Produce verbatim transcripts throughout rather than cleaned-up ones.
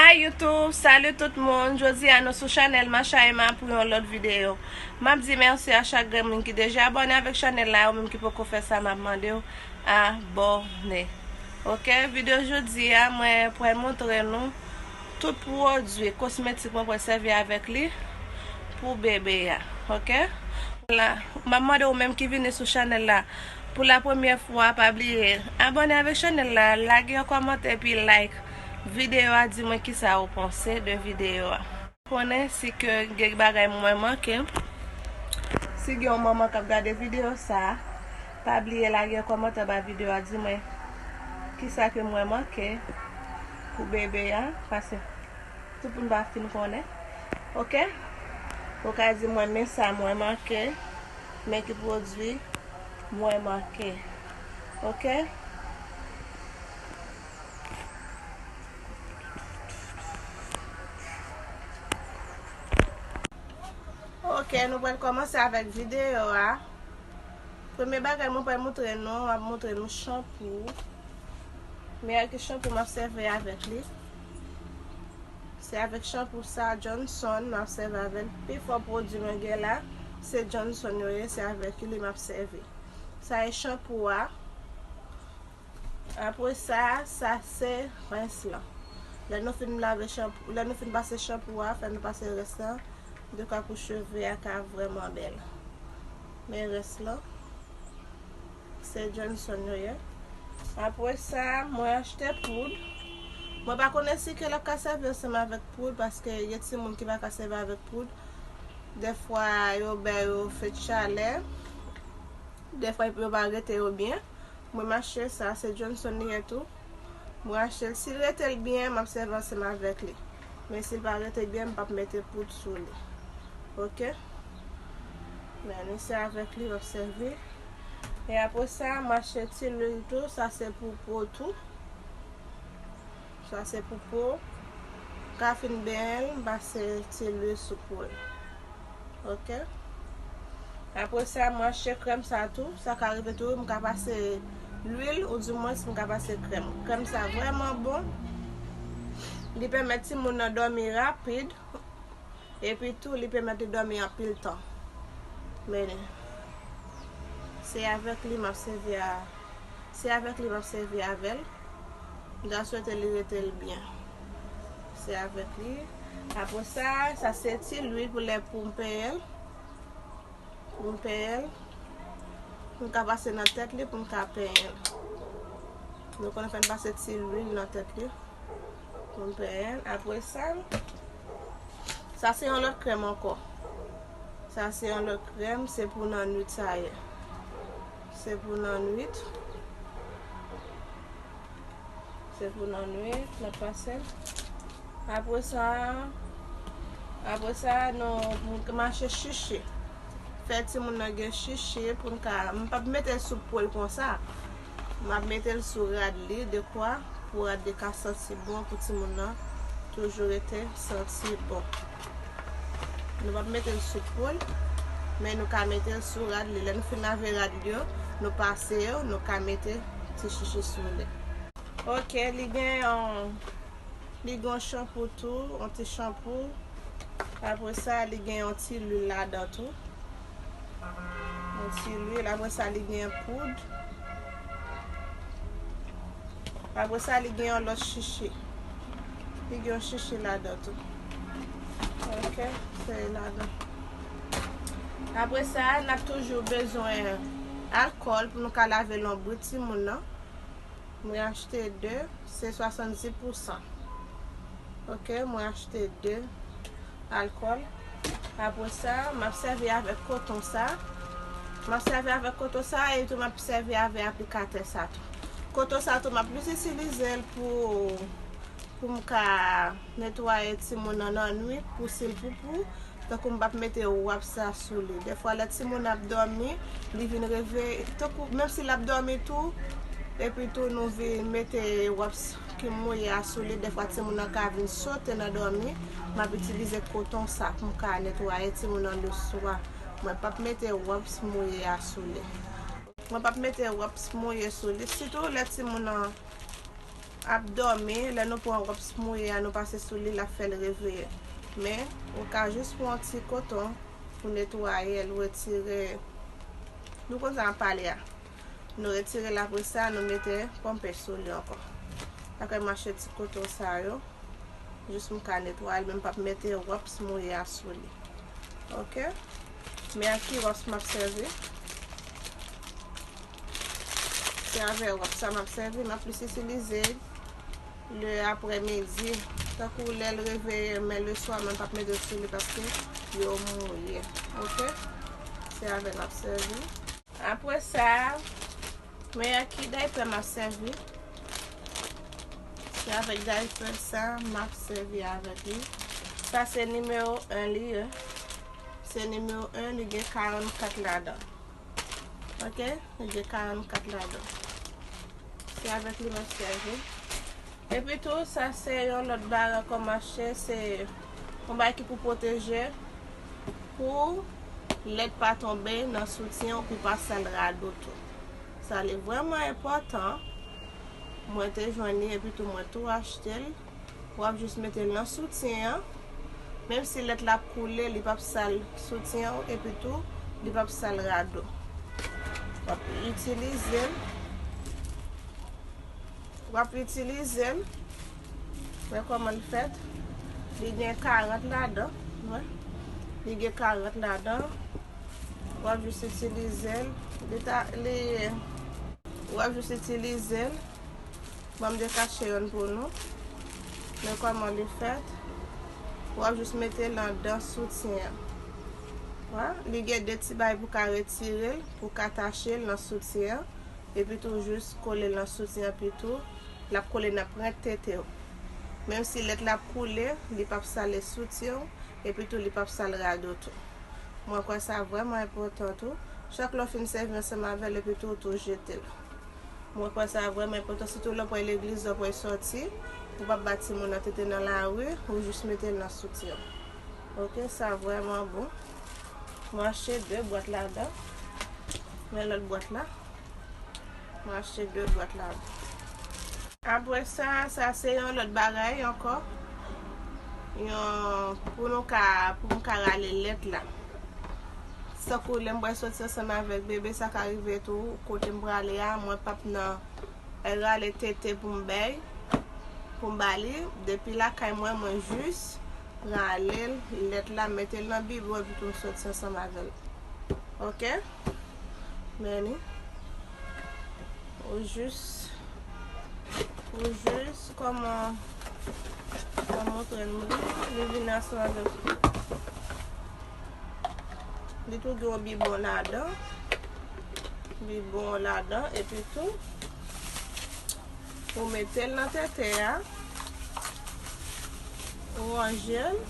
Hi YouTube, salut tout moun. Jodi a nou sou chanèl Masha Emma pou yon lòt videyo. M ap di mèsi a chak grenn moun ki deja abòne avèk chanèl la, ou menm ki poko fè sa, m ap mande w abòne. Ok, videyo jodi a, mwen pral montre nou tout pwodui kosmetik mwen pral sèvi avèk li pou bebe a. Ok? La, m ap mande ou menm ki vini sou chanèl la pou la premyè fwa, pa bliye abòne avèk chanèl la, lage yon kòmantè, epi like videyo a, di mwen kisa ou panse de videyo a. Konnen si ke gen bagay mwen manke. Si gen yon manman k ap gade videyo sa, pa bliye lage yon kòmantè anba videyo a, di mwen kisa ke mwen manke pou bebe a, paske tout moun pa fin konnen. Ok? Ou ka di mwen men sa mwen manke, men ki pwodui mwen manke. Ok? Ok, nou pral kòmanse avèk videyo a. Premye bagay mwen pral montre nou, m ap montre nou chanpou. Men ki chanpou m ap sèvi avèk li. Se avèk chanpou sa, Johnson, m ap sèvi avè l. Pi fò pwodui mwen gen la, se Johnson yo ye, se avèk li m ap sèvi. Sa e chanpou a. Apre sa, sa se rens lan. Lè nou fin lave chanpou, lè nou fin pase chanpou a, fè nou pase rens lan, dekwa pou cheve a ka vrèman bèl. Men rens lan, se Johnson yo ye. Apre sa, mwen achte poud. Mwen pa konnen si ke l ap ka sèvi ansanm avèk poud, paske gen timoun ki pa ka sèvi avèk poud. Dèfwa, yo bè yo fèt chalè. Dèfwa, yo pa rete yo byen. Mwen m achte sa, se Johnson li ye tou. Mwen achte l. Si l rete l byen, m ap sèvi ansanm avèk li. Men si l pa rete byen, m p ap mete poud sou li. Ok? Men se avèk li m ap sèvi. E apre sa, m achte ti lwil tou. Sa se pou po tou. Sa se pou po. Ka fin benyen l, m pase ti lwil sou po l. Ok? Apre sa, mwen achte krèm sa tou. Sa ka rive tou, m ka pase lwil, oudimwens m ka pase krèm. Krèm sa vrèman bon. Li pèmèt timoun nan dòmi rapid. Epi tou, li pèmèt li dòmi anpil tan. Men, se avèk li m ap sèvi a, se avèk li m ap sèvi avè l. M ta swete li rete l byen. Se avèk li. Apre sa, sa se ti lwil pou lè pou m penyen l. Pou m penyen l. M ka pase nan tèt li pou m ka penyen l. Nou konnen fè n pase ti lwil nan tèt li. Pou m penyen l. Apre sa, sa se yon lòt krèm ankò. Sa se yon lòt krèm, se pou nan nwit sa ye. Se pou nan nwit. Se pou nan nwit, n ap pase l. Apre sa, apre sa, nou, m mache chichi. Fè timoun nan gen chichi pou n ka, m p ap mete l sou po l konsa. M ap mete l sou rad li, dekwa pou rad li ka santi bon, pou timoun nan toujou rete santi bon. Nou p ap mete l sou po l, men nou ka mete l sou rad li. Lè nou fin lave rad li yo, nou pase yo, nou ka mete ti chichi sou li. Ok, li gen yon, li gen yon chanpou tou, yon ti chanpou. Apre sa, li gen yon ti lwil ladan tou. Yon ti lwil, apre sa, li gen poud. Apre sa, li gen yon lòt chichi. Li gen yon chichi ladan tou. Ok, se ladan. Apre sa, n ap toujou bezwen alkòl pou nou ka lave lonbrit timoun nan. Mwen achte de, se swasanndis pousan. Ok, mwen achte de alkòl. Apre sa, m ap sèvi avèk koton sa. M ap sèvi avèk koton sa e tou m ap sèvi avèk aplikatè sa tou. Koton sa tou, m ap plis itilize l pou, pou m ka netwaye timoun nan nan nwit, pou si l poupou. Tankou m p ap mete wap sa sou li. Dèfwa, lè timoun ap dòmi, li vin reve, tankou, menm si l ap dòmi tou, epi tou nou vin mete wap s-, ki mouye a sou li, dèfwa timoun nan ka vin sote nan dòmi. M ap itilize koton sa pou m ka netwaye timoun nan le swa. Mwen p ap mete wap s-, mouye a sou li. Mwen p ap mete wap s-, mouye sou li. Sitou lè timoun nan ap dòmi, lè nou pran wòps mouye a, nou pase sou li, l ap fè l reveye. Men, ou ka jis pran yon ti koton pou netwaye l, retire. Nou konn sa m ap pale a. Nou retire l, apre sa, nou mete ponpe sou li ankò. Apre m achte ti koton sa yo. Jis m ka netwaye l, men m p ap mete wòps mouye a sou li. Oke? Men ak ki wòps m ap sèvi? Se avè wòps sa m ap sèvi, m ap plis itilize l le aprèmidi. Tankou lè l reveye, men le swa, men m p ap mete l sou li paske yo mouye. Oke? Se avè l m ap sèvi. Apre sa, men ak ki daypè m ap sèvi? Se avèk daypè sa m ap sèvi avèk li. Sa se nimewo en li ye. Se nimewo en, li gen karannkat ladan. Oke? Li gen karannkat ladan. Se avèk li m ap sèvi. Epi tou, sa se yon lòt bagay ankò m achte, se yon bagay ki pou pwoteje, pou lèt pa tonbe nan soutyen ou, pou pa sal rado tou. Sa li vrèman enpòtan. Mwen te jwenn li, epi tou mwen tou achte l. W ap jis mete l nan soutyen an. Menm si lèt la ap koule, li p ap sal soutyen an, epi tou, li p ap sal rado. W ap itilize l. W ap itilize l. Wè kòman l fèt. Li gen karant ladan. Wè. Li gen karant ladan. W ap jis itilize l. Li ta, li, w ap jis itilize l. Ban m dekache yonn pou nou. Men kòman li fèt. W ap jis mete l anndan soutyen an. Wè, li gen de ti bagay pou ka retire l, pou ka tache l nan soutyen an. Epi tou jis kole l nan soutyen an, epi tou l ap kole nan pwent tete w. Menm si lèt la ap koule, li p ap sale soutyen w, epi tou li p ap sal rad ou tou. Mwen kwè sa vrèman enpòtan tou. Chak lè w fin sèvi ansanm avè l, epi tou ou tou jete l. Mwen kwè sa vrèman enpòtan, sitou lè w pral legliz, lè w pral sòti, ou p ap ba timoun nan tete nan lari, ou jis mete l nan soutyen w. Oke, sa vrèman bon. Mwen achte de bwat ladan. Men lòt bwat la. Mwen achte de bwat ladan. Apre sa, sa se yon lòt bagay ankò. Yon, pou nou ka, pou m ka rale lèt la. Tankou lè m pral sòti ansanm avèk bebe, sa ka rive tou, kote m prale a, mwen p ap nan rale tete pou m bay, pou m ba li. Depi lakay mwen, mwen jis rale l, lèt la, mete l nan bibwon, epi tou m sòti ansanm avè l. Oke? Men li. Ou jis, ou jis kòman, kòman montre nou li, li vin ansanm avèk li. Li tou gen yon bibwon ladan. Bibwon ladan, epi tou, ou mete l nan tete a. Ou ranje l.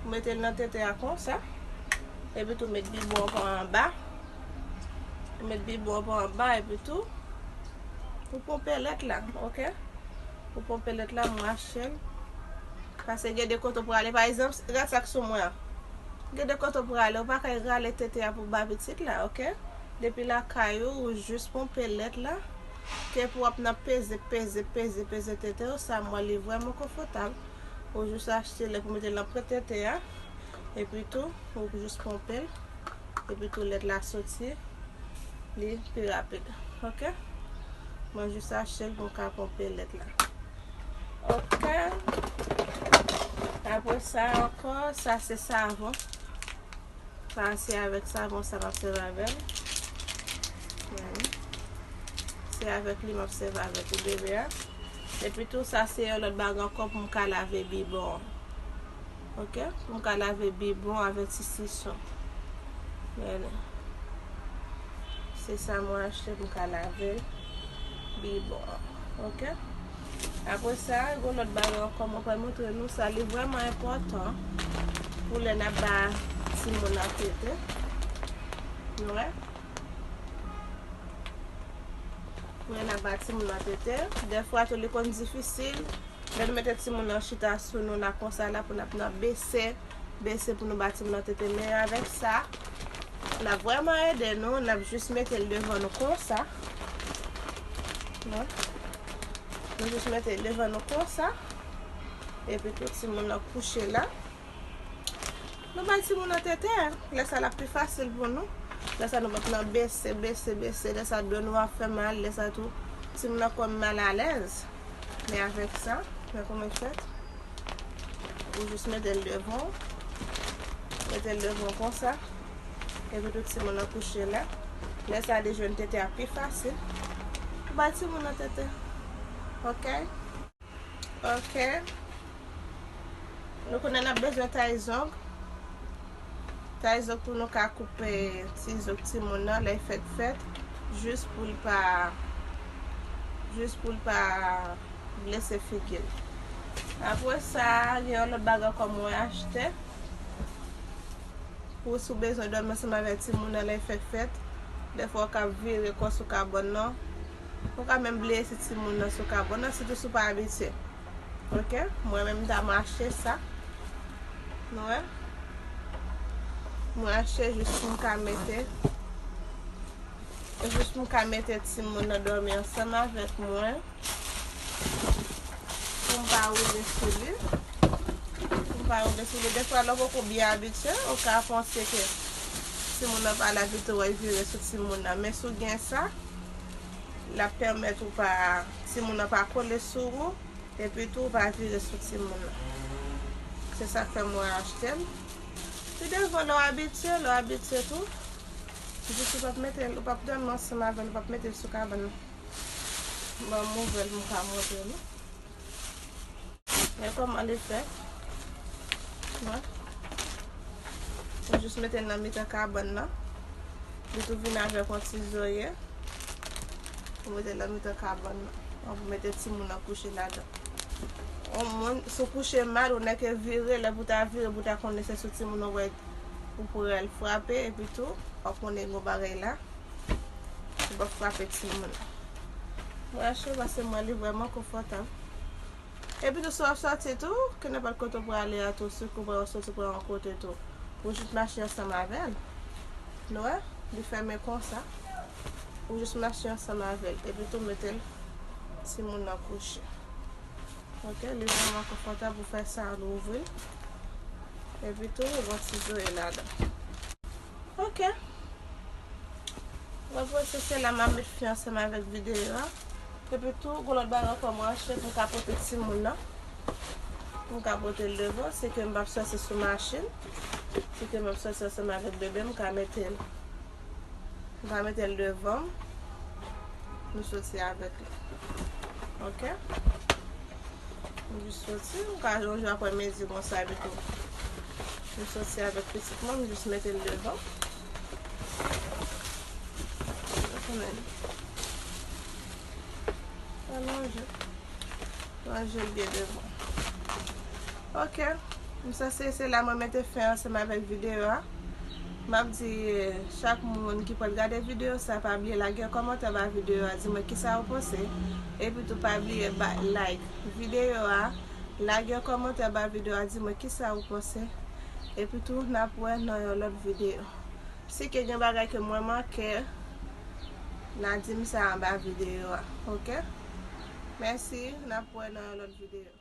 Ou mete l nan tete a konsa. Epi tou, met bibwon an pa anba. Ou met bibwon an pa anba, epi tou, ou ponpe lèt la, oke? Ou ponpe lèt la, mwen achte l. Paske gen de kote w prale. Pa egzanp, gad sa k sou mwen an. Gen de kote w prale, ou pa ka rale tete a pou ba pitit la, oke? Depi lakay ou, ou jis ponpe lèt la. Ke pou w ap nan peze, peze, peze, peze tete w, sa m wè li vrèman konfòtab. Ou jis achte lèt pou mete l nan pwent tete a. Epi tou, ou jis ponpe l. Epi tou lèt la soti. Li pi rapid. Oke? Mwen jis achte l pou m ka ponpe lèt la. Oke? Apre sa ankò, sa se savon. Sa se avèk savon sa m ap sèvi avè l. Men, se avèk li m ap sèvi avèk pou bebe a. Epi tou, sa se yon lòt bagay ankò pou m ka lave bibwon an. Oke? Pou m ka lave bibwon avèk ti sison. Men, se sa mwen achte pou m ka lave bibwon an. Oke? Apre sa, gen lòt bagay ankò mwen pral montre nou sa, li vrèman enpòtan pou lè n ap ba timoun nan tete. Nou wè? Pou lè n ap ba timoun nan tete, dèfwa tou li konn difisil. Lè nou mete timoun nan chita sou nou la konsa la pou n ap nan bese, bese pou nou ba timoun nan tete. Men avèk sa, l ap vrèman ede nou, n ap jis mete l devan nou konsa. Non. Nou jis mete l devan nou konsa. Epi tou timoun nan kouche la. Nou bay timoun nan tete. Lè sa l ap pi fasil pou nou. Lè sa nou p ap nan bese, bese, bese. Lè sa do nou ap fè mal. Lè sa tou timoun nan kò malalèz. Men avèk sa, men kòman l fèt. Ou jis mete l devan w. Mete l devan w konsa. Epi tou timoun nan kouche la. Lè sa li jwenn tete a pi fasil. Ou bay timoun nan tete. Ok? Ok. Nou konnen n ap bezwen tay zong. Tay zong pou nou ka koupe ti zong timoun nan lè l fèk fèt. Jis pou l pa, jis pou l pa blese figi l. Apre sa, gen yon lòt bagay ankò mwen achte. Pou si w bezwen dòmi ansanm avèk timoun nan lè l fèk fèt, dèfwa w ka vire kò w sou kabòn nan. Ou ka menm bliye si timoun nan sou kabòn nan, sitou si w pa abitye. Ok? Mwen menm m ta mwen achte sa. Nou wè? Mwen achte jis pou m ka mete, jis pou m ka mete timoun nan dòmi ansanm avèk mwen. Pou m pa woule sou li. Pou m pa woule sou li. Dèfwa, lè w poko byen abitye, ou ka panse ke timoun nan pa la, epi tou w vire sou timoun nan. Men si w gen sa, l ap pèmèt ou pa, timoun nan pa kole sou ou, epi tou w pa vire sou timoun nan. Se sa k fè mwen achte l. Pi devan, lè w abitye, lè w abitye tou, jis ou p ap mete l, ou p ap dòmi ansanm avè l, ou p ap mete l sou kabann nan. Ban m ouvè l pou m ka montre nou. Men kòman li fèt. Wè. Ou jis mete l nan mitan kabann nan. Li tou vin avèk yon ti zorye. Ou mete l nan mitan kabann nan. Ou mete timoun nan kouche ladan. Yon moun, si w kouche mal, ou nèke vire, lè pou ta vire, pou ta konnen se sou timoun ou wè ou pral frape, epi tou, w ap konnen gen yon bagay la. Ou p ap frape timoun nan. Mwen achte l paske m wè li vrèman konfòtab. Epi tou, si w ap sòti tou, kenenpòt kote w prale a tou, si w pral sòti pral yon kote tou, ou jis mache ansanm avè l. Nou wè, li fèmen konsa. Ou jis mache ansanm avè l. Epi tou, mete l, timoun nan kouche. Ok, li vrèman konfòtab pou fè sa, ou ouvri l. Epi tou, ou gen ti zorye ladan. Ok. Mwen panse se la m ap met fen ansanm avèk videyo a. Epi tou, gen lòt bagay ankò mwen achte pou m ka pote timoun nan. Pou m ka pote l devan, se ke m p ap sòti sou machin. Se ke m ap sòti ansanm avèk bebe m, m ka mete l. M ka mete l devan m. Nou sòti avèk li. Ok? M jis soti, m ka yon jou aprè midi konsa epi tou. M soti avèk pitit mwen, m jis mete l devan. Ou konnen. Alonje. Ranje l byen devan. Ok. M sanse se la mwen mete fen ansanm avèk videyo a. M ap di chak moun ki pral gade videyo sa, pa bliye lage yon kòmantè ba videyo a, di mwen kisa ou panse. Epi tou pa bliye ba, like videyo a, lage yon kòmantè ba videyo a, di mwen kisa ou panse. Epi tou, n ap wè nan yon lòt videyo. Si ke gen bagay ke mwen manke, n a di m sa anba videyo a, ok? Mèsi, n ap wè nan yon lòt videyo.